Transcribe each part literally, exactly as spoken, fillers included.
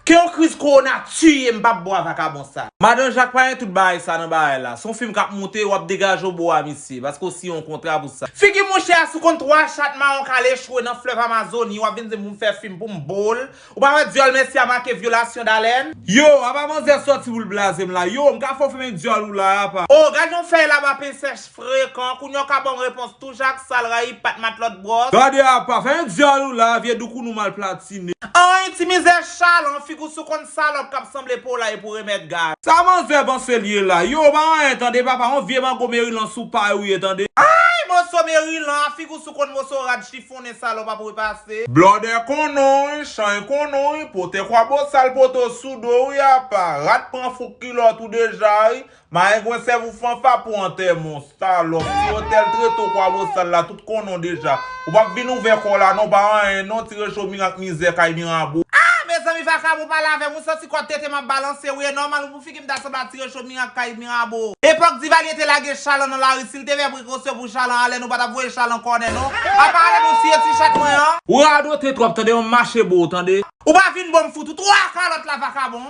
Ke yon kriz kowona tiye m p ap bò a vakabon sa. Madan Jak pa gen tout bagay sa nan bagay la. Se yon fim k ap moute, w ap degaje w bò a misye, paske w siyen yon kontra pou sa. Figi mouche a sou konn twa chat mawon k al echwe nan flèv Amazoni, w ap vin di m pou m fè fim pou m bo l. Ou pa wè dyòl mesye a make vyolasyon dalèn? Yo, apa manzè sòti pou l blaze m la? Yo, m ka fè w fèmen dyòl ou la, apa. O, gad yon fèy laba pen sèch frekan, kounye a w ka ban m repons tou jak sal rayi pat matlòt bwòs. Gade apa, fèmen dyòl ou la, vye doukounou mal platine. Anyen, ti mizè chalan, figi w sou konn salòp k ap sanble polay pou remèt gaz. Sa manzè panse l ye la? Yo, pa anyen tande, papa, yon vye mango merilan sou pay ou ye tande. Ay, moso merilan, a figi w sou konn moso rad chifonnen salòp ap repase. Blòdè konnen w, chay konnen w, pote kwa bosal poto sou do w, apa. Rat pran fouk kilòt ou deja, wi. Mayengwen sèv ou fanfa pou antèman w, salòp. Ti otèl trete w kwa bosal la, tout konnen w deja. Ou p ap vin ouvè kò w la, non, pa anyen, non, ti recho mirak mizè kay miranbo. Ah, mezanmi, vakabon pale avè m, ou santi kòd tete m ap balanse, wi, e nòmal, ou pou figi m ta sanble a ti recho mirak kay miranbo. Epòk Divalye te lage chalan nan lari, si l te fè prekosyon pou chalan ale, nou pa t ap voye chalan kònè, non. Apa ale nou siye ti chat mwen an. Ou radote twòp, tande, yon mache bo, tande. Ou pa vin ban m fout ou twa kalòt la, vakabon.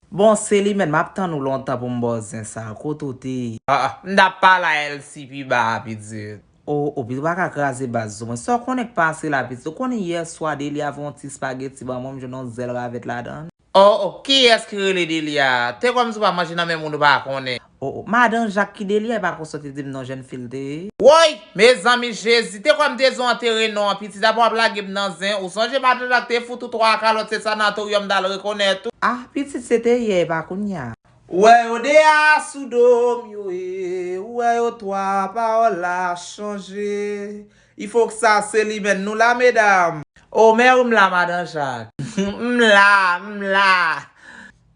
Bon, Selimèn, m ap tann ou lontan pou m ba w zen sa. Kote w te ye? Ah, ah, m t ap pale a L C pi ba a, pitit. O, o, pitit, ou pa ka kraze baz sou mwen. Sa w konnen k pase la, pitit? Ou konnen yè swa, Delia voye yon ti spageti ban mwen, m jwenn yon zèl ravèt ladan l. O, o, kiyès ki rele Delia? Te kwè m si w pa manje nan men moun ou pa konnen. O, o, madan Jak ki Delia, e pa konsa w te di m non, jèn fi l te ye? Woy! Mezanmi Jezi, te kwè m te zo antere non an, pitit, apa w ap lage m nan zen? Ou sonje madan Jak te fout ou twa kalòt, se sanatoryòm m t al rekonèt ou. Ah, pitit, se te yè, e pa kounye a. Ou wè yo de a sou do m yo ye, ou wè yo twa pawòl la chanje. Il faut que ça, Selimèn, nou la, medam. O, mèri m la, madan Jak. M la, m la.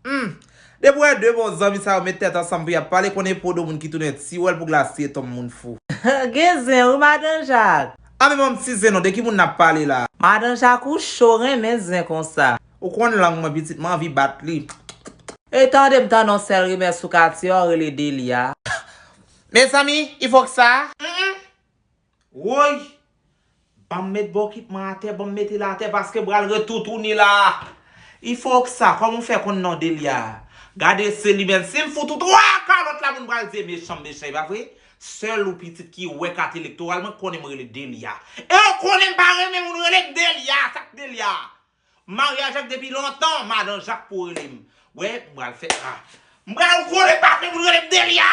Hmm. Depi w wè de bon zanmi sa yo met tèt ansanm pou y ap pale, konnen e pwodo moun ki tounen ti wèl pou glas siye tonm moun fou. Gen zen, wi, madan Jak. A, men ban m ti zen non, de ki moun n ap pale la? Madan Jak, ou cho renmen zen konsa. Ou konn lang mwen, pitit, mwen anvi bat li. E tande m tande yon sèl rimè sou katye a, yo rele Delia. Mezanmi, il faut que ça. Mm, mm. Woy! Ban m met bokit mwen atè, ban m mete l atè, paske m pral retoutouni la. Il faut que ça, kòman w fè konn non Delia? Gade Selimèn, si m fout ou twa kalòt la, moun pral di e mechan m mechan, e pa vre? Sèl ou pitit ki wè kat elektoral mwen konnen m rele Delia. E w konnen m pa renmen moun rele m Delia, sa k Delia? M marye a Jak depi lontan, madan Jak pou rele m. Wè, m pral fè, ah. M pral konnen pa fè moun rele m Delia!